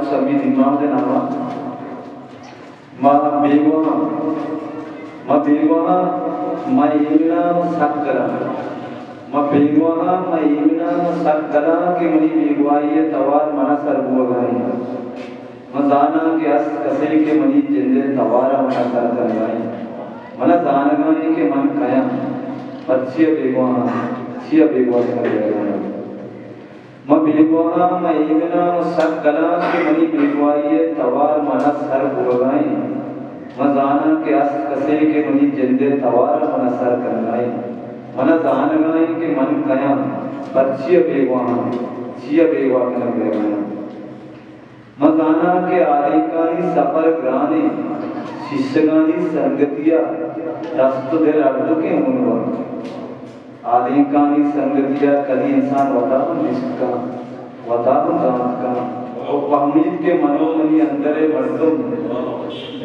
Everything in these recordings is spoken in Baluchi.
سمی دیما دے ناما۔ ما بیگواہ، ما بیگواہ، ما ایمنا سک گلاں۔ ما بیگواہ، ما ایمنا سک گلاں کہ منی بیگواہی ءِ توار منا سر بوگا ایں۔ من زاناں کہ است کسے کہ منی جند ءِ توار ءَ منا سر کنگا ایں۔ منا زانگا ایں کہ من کئے آں، پرچیا بیگواہ آں، چیا بیگواہ کنگا آں۔ من بیگواہ آں، من ایمن آں، من سک گل آں کہ منی بیگواہی ءِ توار منا سر بوگا ایں۔ من زاناں کہ است کسے کہ منی جند ءِ توار ءَ منا سر کنگا ایں۔ منا زانگا ایں کہ من کئے آں، پرچیا بیگواہ آں، چیا بیگواہ کنگ بیگا آں۔ من زاناں کہ آدینکانی سپر گرانیں، شیشگانی سنگتی ءَ دست ءُ دل ہردوکیں ہون بنت۔ آدینکانی سنگتی ءَ کدی انسان وتا ہم دیست کنت، وتا ہم زانت کنت ءُ پہمیت کہ من ءُ منی اندر ءِ مردم۔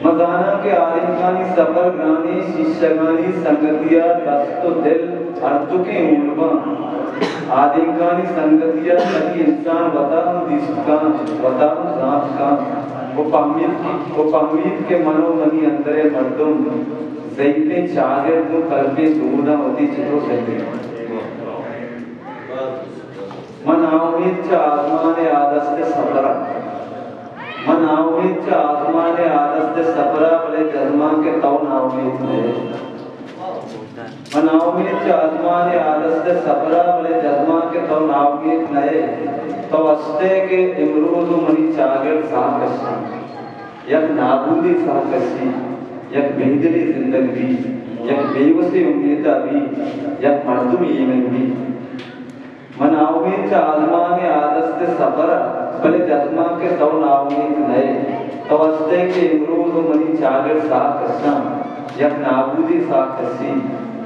من زاناں کہ آدینکانی سپر گرانیں، شیشگانی سنگتی ءَ دست ءُ دل ہردوکیں ہون بنت۔ آدینکانی سنگتی ءَ کدی انسان وتا ہم دیست کنت، وتا ہم زانت کنت ءُ پہمیت، ءُ پہمیت کہ من ءُ منی اندر ءِ مردم زئیتیں چاگرد ءُ کلپیں دوداں وتی چتور سہتگ انت۔ من ناامیت چہ آزمان ءِ آ دست ءِ سفر ءَ، من ناامیت چہ آزمان ءِ آ دست ءِ سفر ءَ، بلے جزماں کہ تو ناامیت نہ ئے۔ من ناامیت چہ آزمان ءِ آ دست ءِ سفر ءَ، بلے جزماں کہ تو ناامیت نہ ئے۔ تو است ئے کہ امروز ءُ منی چاگرد ساہ کشاں۔ یک نابودیں ساہ کشی، یک بے دلیں زندگ بی، یک بے وسیں امیت ءَ بی، یک مردمے ایمن بی۔ من ناامیت چہ آزمان ءِ آ دست ءِ سفر ءَ، بلے جزماں کہ تو ناامیت نہ ئے۔ تو است ئے کہ امروز ءُ منی چاگرد ساہ کشاں، یک نابودیں ساہ کشی،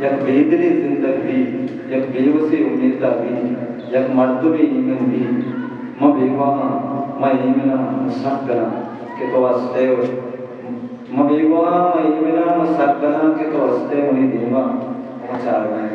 یک بے دلیں زندگ بی، یک بے وسیں امیت ءَ بی، یک مردمے ایمن بی۔ من بیگواہ آں، من ایمن آں، من سک گل آں کہ تو است ئے۔ من بیگواہ آں، من ایمن آں، من سک گل آں کہ تو است ئے منی دیما، من چارگ ءَ آں۔